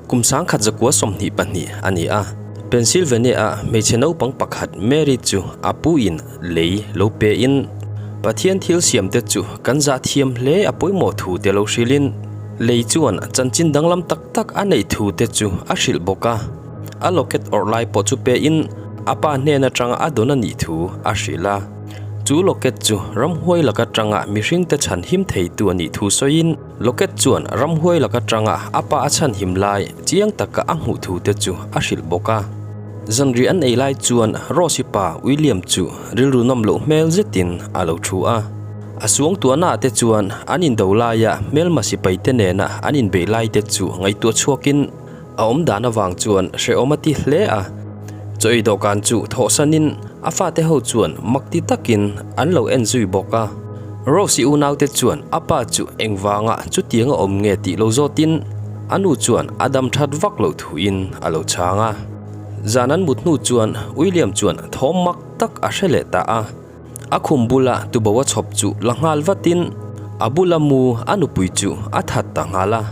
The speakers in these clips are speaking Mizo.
Kum 1922 a ni a, Pennsylvania-a hmeichhe naupang pakhat Mary chu a pu in lei lo pe in, Pathian thil siam te chu kan zah thiam hle a pawimawh thu te lo hrilh in, lei chuan chanchin danglam tak tak a neih thu te chu a hrilh bawk a. A locket awrh lai pawh chu pe in a pa hnen atanga a dawn a nih thu a hrilh a. Chu locket chu ramhuai lak atanga mihring te chhan him theitu a nih thu sawiin locket chuan ramhuai lak atanga a pa a chhan him lai chiang taka a hmuh thu te chu a hrilh bawk a. Zanriah an ei lai chuan Rose-i pa William chu rilru nawm loh hmel zetin a lo thu a. A suangtuahnaah te chuan an indo laia hmelma sipai te nena an inbeih lai te chu ngaihtuah chhuakin A awm dan avang chuan hrehawm a ti hle a, chaw ei dawhkan chu thawhsanin a fate ho chuan mak ti takin an lo en zui bawk a. Rose-i unaute chuan a pa chu engvanga chutiang a awm nge tih lo zawtin a nu chuan a dam that vak loh thuin a lo chhang a. Zan an mut hnu chuan William chuan thawm mak tak a hre leh ta a, a khum bula tubo a chhawp chu la nghal vatin a bula mu a nupui chu a that ta nghal a.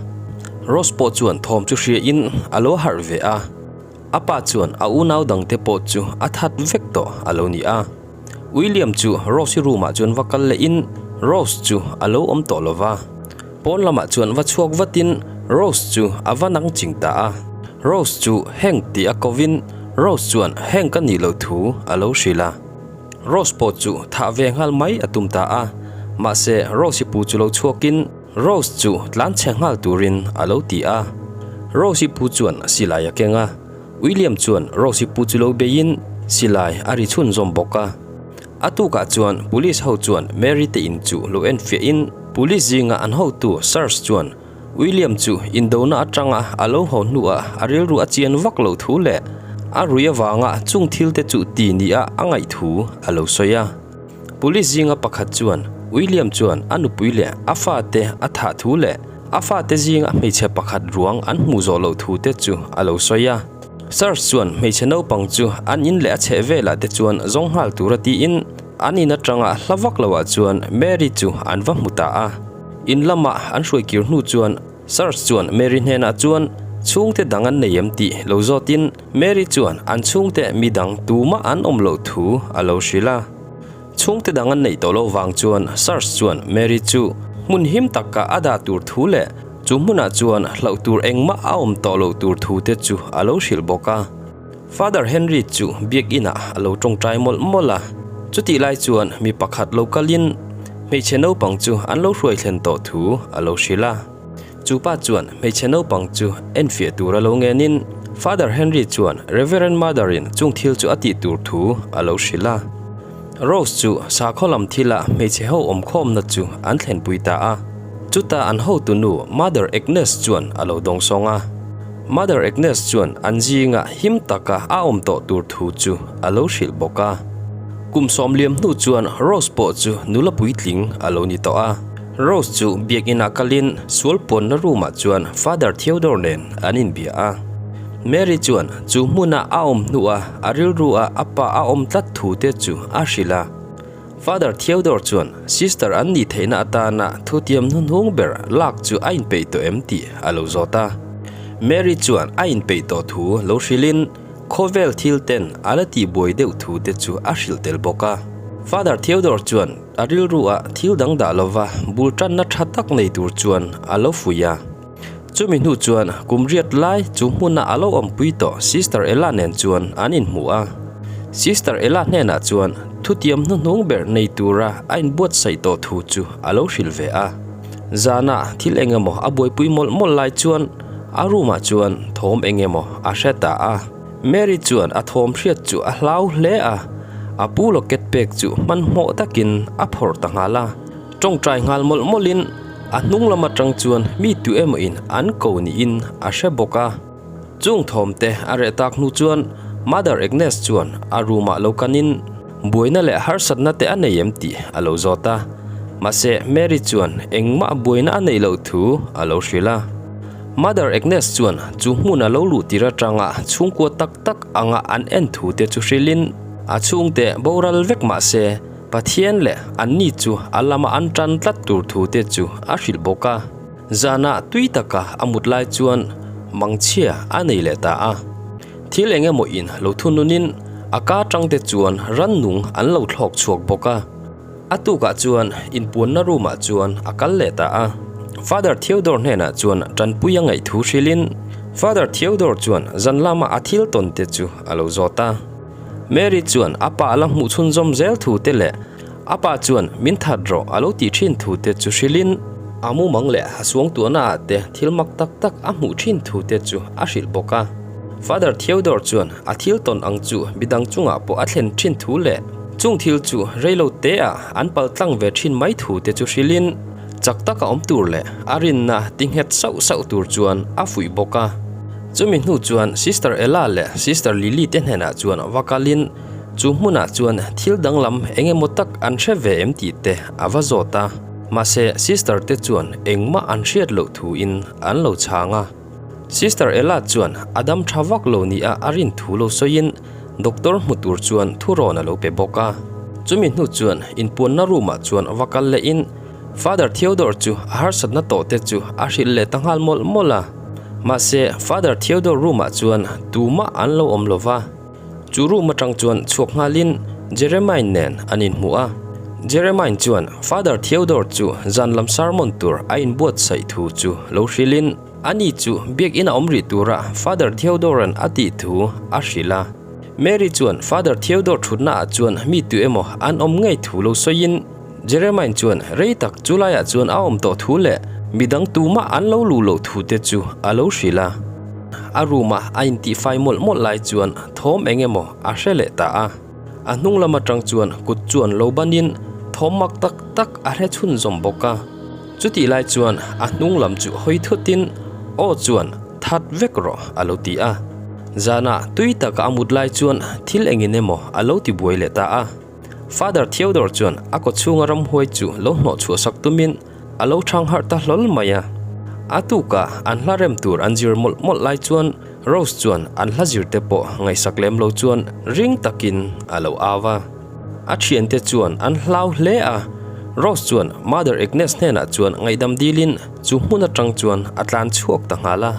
Rose pawh chuan thawm chu hriain a lo harh ve a, a pa chuan a unau dangte pawh chu a that vek tawh a lo ni a. William chu Rose-i room ah chuan va kal lehin Rose chu a lo awm tawh lova, pawn lamah chuan va chhuak vatin Rose chu a va nang ching ta a. Rose chu Hank tih a kovin Rose chuan Hank a nih loh thu a lo hrilh a. Rose pawh chu thah ve nghal mai a tum ta a, mahse Rose-i pu chu lo chhuakin Rose chu tlan chhe nghal turin a lo ti a. Rose-i pu chuan silai a keng a, William chuan Rose-i pu chu lo beiin silai a ri chhunzawm bawk a. A tukah chuan police ho chuan Mary te in chu lo enfiahin police zinga an hotu Search chuan William chu indona atanga a lo haw hnuah a rilru a chian vak loh thu leh a rui avanga chung thil te chu ti nia a ngaih thu a lo sawi a. Police zinga pakhat chuan William chuan a nupui leh a fate a thah thu leh a fate zinga hmeichhe pakhat ruang an hmuh zawh loh thu te chu a lo sawi a. Search chuan hmeichhe naupang chu an in leh a chheh velah te chuan zawng nghal tura tiin an in atanga hla vak loah chuan Mary chu an va hmu ta a. In lama an hruai kir hnu chuan Search chuan Mary hnenah chuan chhungte dang an nei em tih lo zawtin Mary chuan an chhungte mi dang tumah an awm loh thu a lo hrilh a. Chhungte dang an neih tawh loh vang chuan Search chuan Mary chu hmun him taka a dah tur thu leh chu hmunah chuan hlauh tur engmah a awm tawh loh tur thu te chu a lo hrilh bawk a. Father Henry chu biak inah a lo tawngtai mawlh mawlh a, chutih lai chuan mi pakhat lo kalin hmeichhe naupang chu an lo hruai thlen tawh thu a lo hrilh a. Chu pa chuan hmeichhe naupang chu enfiah tur a lo ngenin Father Henry chuan Reverend Mother-in chung thil chu a tih tur thu a lo hrilh a. Rose chu sakhaw lam thila hmeichhe ho awmkhawmna chu an thlenpui ta a, chuta an hotunu Mother Agnes chuan a lo dawngsawng a. Mother Agnes chuan an zinga him taka a awm tawh tur thu chu a lo hrilh bawk a. Kum sawm liam hnu chuan Rose pawh chu nula puitling a lo ni tawh a. Rose chu biakinah kalin sual puanna room-ah chuan Father Theodore nen an inbia a. Mary chuan chu hmuna a awm hnuah a rilru-a a pa a awm tlat thu te chu a hrilh a. Father Theodore chuan sister an nih theihna atana thutiam hnuhnung ber lak chu a inpeih tawh em tih a lo zawt a. Mary chuan a inpeih tawh thu lo hrilhin khawvel thil ten a la tihbuai deuh thu te chu a hrilh tel bawk a. Father Theodore chuan a rilruah thil dang dah lova bul tanna tha tak nei tur chuan a lo fuih a. Chumi hnu chuan kum riat lai chu hmuna a lo awmpui tawh Sister Ella nen chuan an inhmu a. Sister Ella hnenah chuan thutiam hnuhnung ber nei tura a inbuatsaih tawh thu chu a lo hrilh ve a. Zanah thil eng emaw a buaipui mawlh mawlh lai chuan a room ah chuan thawm eng emaw a hre ta a. Mary chuan a thawm hriat chu a hlau hle a, a pu locket pek chu hmanhmawh takin a phawrh ta nghal a. Tawngtai nghal mawlh mawlhin a hnung lam atang chuan mi tu emaw in an ko niin a hre bawk a. Chung thawm te a reh tak hnu chuan Mother Agnes chuan a room ah lo kanin buaina leh harsatna te a nei em tih a lo zawt a. Mahse Mary chuan engmah buaina a neih loh thu a lo hrilh a. Mother Agnes chuan chu hmun a lo luh tir atanga chhungkua tak tak anga an en thu te chu hrilhin a chhungte boral vek mahse Pathian leh anni chu a lama an tan tlat tur thu te chu a hrilh bawk a. Zanah tui taka a mut lai chuan mangchhia a nei leh ta a. Thil eng emaw in lo thununin a ka tangte chuan rannung an lo thlawk chhuak bawk a. A tukah chuan inpuanna room ah chuan a kal leh ta a. Father Theodore hnenah chuan tanpui a ngaih thu hrilhin Father Theodore chuan zan lama a thil tawn te chu a lo zawt a. Mary chuan a pa a la hmuh chhunzawm zel thu te leh a pa chuan min that rawh a lo tih thin thu te chu hrilhin a mumang leh a suangtuahna ah te thil mak tak tak a hmuh thin thu te chu a hrilh bawk a. Father Theodore chuan a thil tawn ang chu midang chungah pawh a thlen thin thu leh chung thil chu reilo te-ah an pal tlang ve thin mai thu te chu hrilhin chak taka awm tur leh a rinna ti nghet sauh sauh tur chuan a fuih bawk a. Chumi hnu chuan Sister Ella leh Sister Lily te hnenah chuan va kalin chu hmunah chuan thil danglam eng emaw tak an hre ve em tih te a va zawt a. Mahse Sister te chuan engmah an hriat loh thuin an lo chhang a. Sister Ella chuan a dam tha vak lo nia a rin thu lo sawiin doctor hmu tur chuan thurawn a lo pe bawk a. Chumi hnu chuan inpuanna room ah chuan va kal lehin Father Theodore chu a harsatna tawh te chu a hrilh leh ta nghal mawlh mawlh a. Mahse Father Theodore room ah chuan tumah an lo awm lo va. Chu room atang chuan chhuak nghalin Jeremine nen an inhmu a. Jeremine chuan Father Theodore chu zan lam sermon tur a inbuatsaih thu chu lo hrilhin ani chu biakinn a awm rih tura Father Theodore-a'n a tih thu a hrilh a. Mary chuan Father Theodore thutna ah chuan mi tu emaw an awm ngei thu lo sawiin Jeremine chuan rei tak chu laiah chuan a awm tawh thu leh midang tumah an lo luh loh thu te chu a lo hrilh a. A room a a intihfai mawlh mawlh lai chuan thawm eng emaw a hre leh ta a. A hnung lam atang chuan kut chuan lo banin thawm mak tak tak a hre chhunzawm bawk a. Chutih lai chuan a hnung lam chu hawi thutin aw chuan that vek rawh a lo ti a. Zanah tui taka a mut lai chuan thil engin emaw a lo tibuai leh ta a. Father Theodore chuan a kawchhunga ramhuai chu lo hnawh chhuah sak tumin a lo chhang harh ta hlawl mai a. A tukah an hla rem tur an zir mawlh mawlh lai chuan Rose chuan an hla zir te pawh ngaihsak lem lo chuan ring takin a lo au a. A thiante chuan an hlau hle a. Rose chuan Mother Agnes hnenah chuan ngaihdam dilin chu hmun atang chuan a tlan chhuak ta nghal a.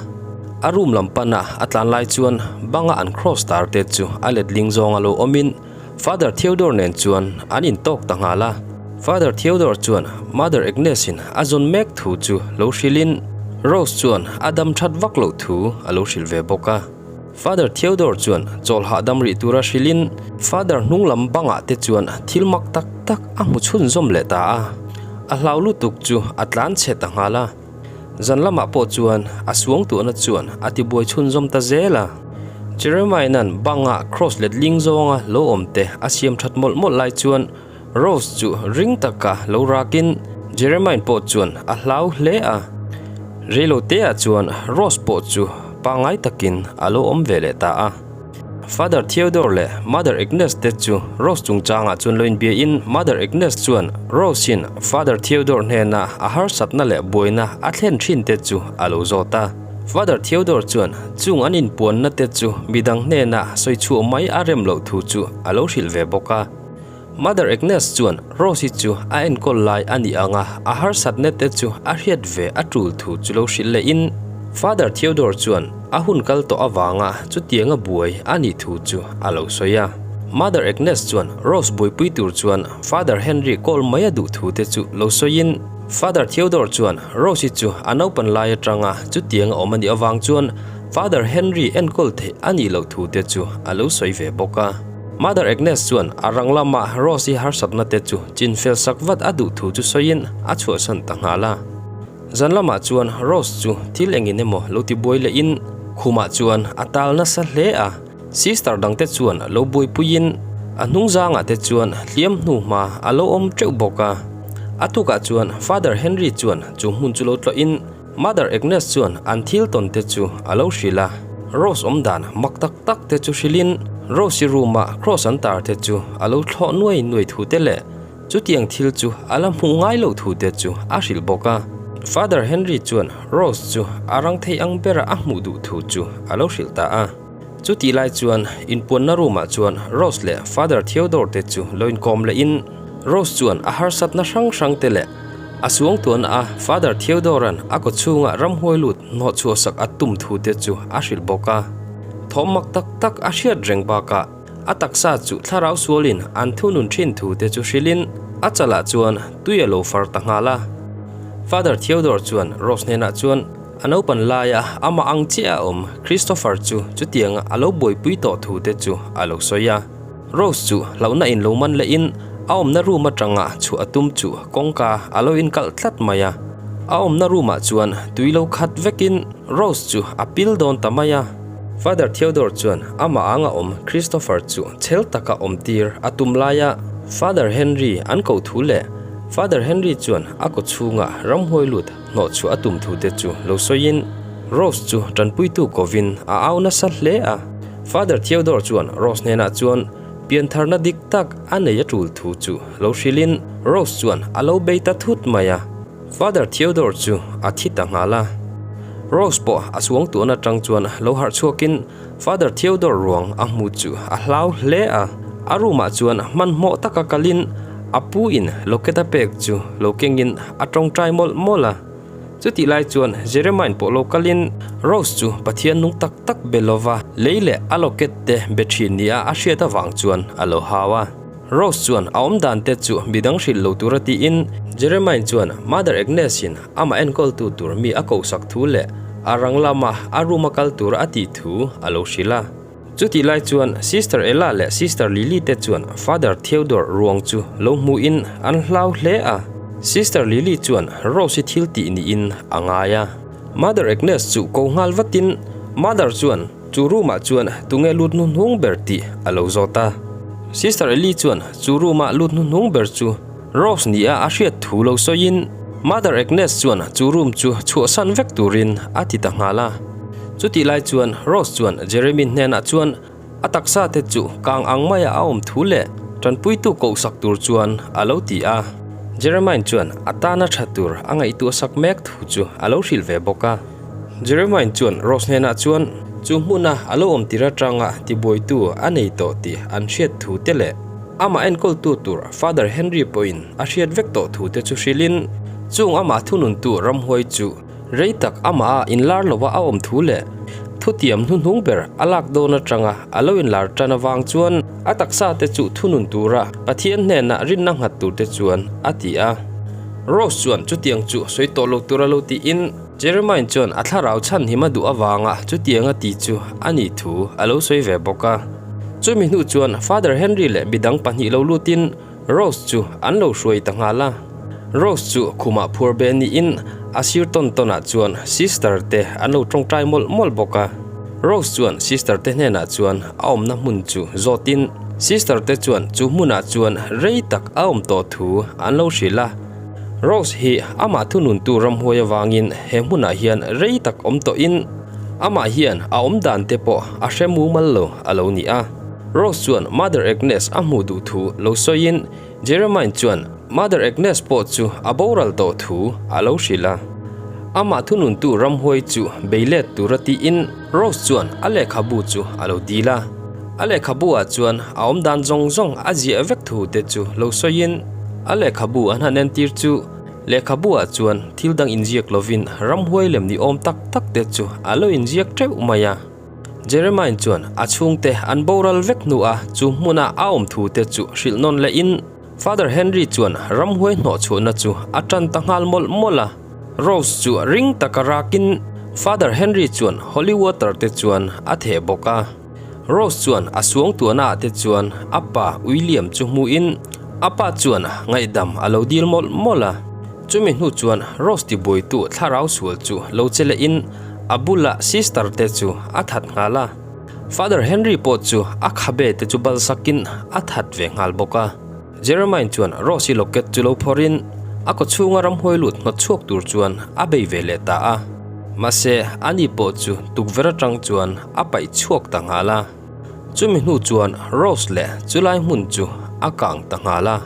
A room lam pana a tlan lai chuan banga an cross tar te chu a letling zawng a lo awmin Father Theodore nen chuan an intawk ta nghal a. Father Theodore chuan Mother Agnes-in a zawn mek thu chu lo hrilhin Rose chuan a dam that vak loh thu a lo hrilh ve bawk a. Father Theodore chuan chawl hahdam rih tura hrilhin Father hnung lam bangah te chuan thil mak tak tak a hmu chhunzawm leh ta a. A hlau lutuk chu a tlan chhe ta nghal a. Zan lamah pawh chuan a suangtuahna chuan a tibuai chhunzawm ta zel a. Jeremiah-na'n banga cross letling zawnga lo awm te a siam that mawlh mawlh lai chuan Rose chu ring taka lo rakin Jeremiah pawh chuan a hlau hle a. Reiloteah chuan Rose pawh chu pangngai takin a lo awm ve leh ta a. Father Theodore leh Mother Agnes te chu Rose chungchangah chuan lo inbiain Mother Agnes chuan Rose-in Father Theodore hnena a harsatna leh buaina a thlen thin te chu a lo zawt a. Father Theodore chuan chung an inpuanna te chu midang hnena sawi chhuah mai a rem loh thu chu a lo hrilh ve bawk a. Mother Agnes chuan Rose-i chu a enkawl lai a nih anga a harsatna te chu a hriat ve a tul thu chu lo hrilh lehin Father Theodore chuan a hun kal tawh avanga chutianga buai a nih thu chu a lo sawi a. Mother Agnes chuan Rose buaipui tur chuan Father Henry call mai a duh thu te chu lo sawiin Father Theodore chuan Rose-i chu a naupan lai atanga chutianga awm a nih avang chuan Father Henry enkawl theih a nih loh thu te chu a lo sawi ve bawk a. Mother Agnes chuan a rang lama Rose-i harsatna te chu chinfel sak vat a duh thu chu sawiin a chhuahsan ta nghal a. Zan lamah chuan Rose chu thil engin emaw lo ti buai lehin khumah chuan a tal nasa hle a. Sister dangte chuan lo buaipuiin a hnung zangah te chuan hliam hnu hma a lo awm teuh bawk a. A tukah chuan Father Henry chuan chu hmun chu lo tlawhin Mother Agnes chuan an thil tawn te chu a lo hrilh a, Rose awm dan mak tak tak te chu hrilhin Rose-i room-a cross an tar te chu a lo thlawh nuai nuai thu te leh chutiang thil chu a la hmuh ngai loh thu te chu a hrilh bawk a. Father Henry chuan Rose chu a rang thei ang bera a hmuh duh thu chu a lo hrilh ta a. Chutih lai chuan inpuanna room-ah chuan Rose leh Father Theodore te chu lo inkawm lehin Rose chuan a harsatna hrang hrang te leh. A suangtuahna a Father Theodore-a'n a kawchhunga ramhuai lut hnawhchhuahsak a tum thu te chu a hrilh bawk a. Thawm mak tak tak a hriat reng bakah a taksa chu thlarau sualin an thunun thin thu te chu hrilhin a chalah chuan tui a lo far ta nghal a. Father Theodore chuan Rose hnenah chuan a naupan laia amah ang chiah a awm Christopher chu chutianga a lo buaipui tawh thu te chu a lo sawi a. Rose chu hlauhna in lo man leh in a awmna room atanga chhuah a tum chu kawngka a lo inkalh tlat mai a. A awmna room ah chuan tui lo khat vekin Rose chu a pil dawn ta mai a. Father Theodore chuan amah anga awm Christopher chu chhel taka awm tir a tum laia Father Henry an koh thu leh Father Henry chuan a kaw chhunga ramhuai lut hnawh chhuah a tum thu te chu lo sawiin Rose chu tanpuitu kovin a au nasa hle a. Father Theodore chuan Rose hnenah chuan piantharna dik tak a nei a tul thu chu lo hrilhin Rose chuan a lo bei ta thut mai a. Father Theodore chu a thi ta nghal a. Rose pawh a suangtuahna atang chuan lo harh chhuakin Father Theodore ruang a hmu chu a hlau hle a. A room ah chuan hmanhmawh taka kalin a pu in locket a pek chu lo kengin a tawngtai mawlh mawlh a. Chutih lai chuan Jeremiah pawh lo kalin Rose chu Pathian nung tak tak be lova lei leh a locket te be thin nia a hriat avang chuan a lo hau a. Rose chuan a awm dan te chu midang hrilh lo tura tiin Jeremiah chuan Mother Agnes in amah enkawltu tur mi a kohsak thu leh a rang lama a room a kal tura a tih thu a lo hrilh a. Chutih lai chuan Sister Ella leh Sister Lily te chuan Father Theodore ruang chu lo hmuhin an hlau hle a. Sister Lily chuan Rose-i thil tih niin a ngai a. Mother Agnes chu ko nghal vatin Mother chuan chu room-ah chuan tunge lut hnuhnung ber tih a lo zawt a. Sister Ellie chuan chu room-ah lut hnuhnung ber chu Rose nia a hriat thu lo sawiin Mother Agnes chuan chu room chu chhuahsan vek turin a ti ta nghal a. Chutih lai chuan Rose chuan Jeremy hnenah chuan a taksa te chu kang ang maia a awm thu leh tanpuitu kohsak tur chuan a lo ti a. Jeremiah chuan a tana tha tur a ngaihtuahsak mek thu chu a lo hrilh ve bawk a. Jeremiah chuan Rose hnenah chuan chu hmuna a lo awm tir atanga tibuaitu a nei tawh tih an hriat thu te leh amah enkawltu tur Father Henry pawhin a hriat vek tawh thu te chu hrilhin chung amah thununtu ramhuai chu Rei tak amah a inlar lova a awm thu leh thutiam hnuhnung ber a lak dawn atanga a lo inlar tan avang chuan a taksa te chu thunun tura Pathian hnenah rinna nghat tur te chuan a ti a. Rose chuan chutiang chu sawi tawh lo tura lo tiin Jeremiah chuan a thlarau chhanhim a duh avanga chutiang a ti chu a nih thu a lo sawi ve bawk a. Chumi hnu chuan Father Henry leh midang pahnih lo lutin Rose chu an lo hruai ta nghal a. Rose chu khumah phur be niin a sir tawn tawnah chuan sister te an lo tawngtai mawlh mawlh bawk a. Rose chuan sister te hnenah chuan a awmna hmun chu zawtin sister te chuan chu hmunah chuan rei tak a awm tawh thu an lo hrilh a. Rose hi amah thununtu ramhuai avangin he hmunah hian rei tak awm tawhin amah hian a awm dan te pawh a hre mumal lo a lo ni a. Rose chuan Mother Agnes a hmuh duh thu lo sawiin Jeremiah chuan Mother Agnes pawh chu a boral tawh thu a lo hrilh a. Amah thununtu ramhuai chu bei let tura tiin Rose chuan a lehkhabu chu a lo dil a. A lehkhabu ah chuan a awmdan zawng zawng a ziah vek thu te chu lo sawiin a lehkhabu an han entir chu lehkhabu ah chuan thil dang inziak lovin ramhuai lem ni awm tak tak te chu a lo inziak teuh mai a. Jeremiah chuan a chhungte an boral vek hnuah chu hmuna a awm thu te chu hrilh nawn lehin Father Henry chuan ramhuai hnawhchhuahna chu a tan ta nghal mawlh mawlh a. Rose chu ring taka rakin Father Henry chuan holy water te chuan a theh bawk a. Rose chuan a suangtuahna ah te chuan a pa William chu hmuhin a pa chuan ngaihdam a lo dil mawlh mawlh a. Chumi hnu chuan Rose tibuaitu thlarau sual chu lo che lehin a bula sister te chu a that nghal a. Father Henry pawh chu a khabe te chu balsakin a that ve nghal bawk a. Jeremiah chuan Rose-i locket chu lo phawrhin a kawchhunga ramhuai lut hnawt chhuak tur chuan a bei ve leh ta a. Mahse, ani pawh chu tukverh atang chuan a paih chhuak ta nghal a. Chumi hnu chuan Rose leh chulai hmun chu a kang ta nghal a.